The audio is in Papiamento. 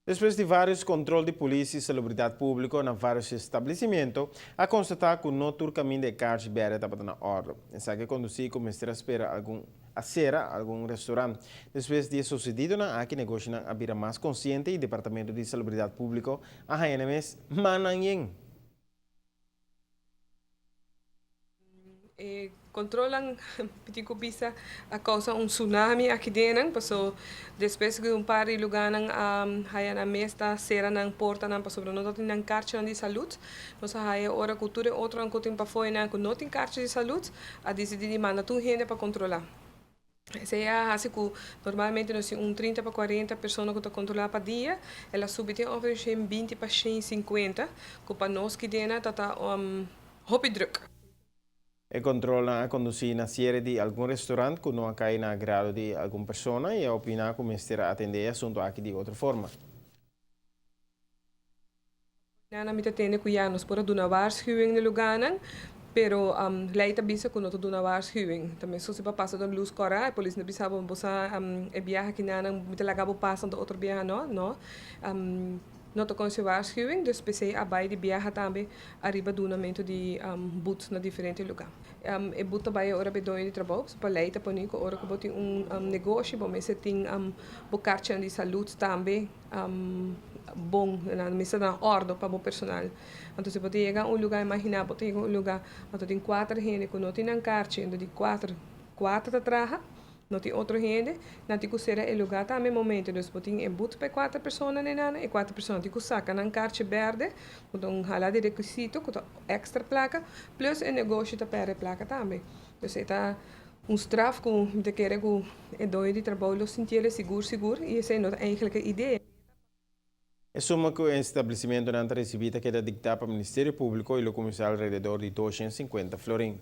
Despues di varios control di polis y salubridad publico na varios establecimento, a constata cu no tur caminda e kaarchi berde tabata na orde. Esaki a conduci cu mester a spera algun a cera algun restaurant. Despues di e sucedidonan aki negoshinan a bira mas consciente y Departamento di Salubridad Publico a haya nan mes mannan yen. E controlnan tin cu bisa a causa un tsunami aki den nan, paso despues cu un par di lugarnan a haya nan mes ta cera nan portanan pasobra no ta tin nan carchinan di salud. Nos a haya ora cu tur e otronan cu tin pafoinan cu no tin carchi di salud a dicidi di manda tur hende pa controla. Esei a hasi ku normalmente nos tin un 30 pa 40 persona ku ta kontrolá pa dia, el a subi te ongeveer 120 pa 150, ku pa nos kidena ta ta hopi drùk. E kontrolnan a kondusí na siere di algun restorant ku no a kai na agrado di algun persona i a opiná ku mester a atendé e asuntu aki di otro forma. Nana mi ta tende ku ya nos por a duna waarschuwing na lugánan, pero lei ta bisa ku no ta duna waarschuwing. Ta mes si bo pasa den lus kòrá, e polis no bisa bo, bo sa e biaha aki nana mi ta laga bo pasa anto otro biaha no, no. No ta konse waarschuwing, dus p'esei a bai di biaha tambe ariba dunamentu di but na diferente lugá. E but ta bai e ora bo e doño di trabou, pasobra lei ta pone ku ora ku bo tin un negoshi bo mester tin bo karchinan di salud tambe. Bon, nan mester na ordo pa bo personal. Anto si bo ta yega un luga, imagina bo ta yega un luga, anto tin kuater hende ku no tin nan karchi, anto di kuater, kuater ta traha, no tin otro hende, nan tin ku sera e luga tambe momento. Dus bo tin e but pa e kuater persona nenan, e kuater persona tin ku saka nan karchi berde, ku ta un hala di rekisito, ku ta extra plaka, plus e negoshi ta perde plaka tambe. Dus e ta Un straf ku mi ta kere ku e doño di trabou lo sintiel e sigur sigur i esei no ta eigenlijk e idea. E suma ku e establesimentonan ta risibí ta keda diktá pa Ministerio Públiko i lo kuminsá alrededor di 250 florin.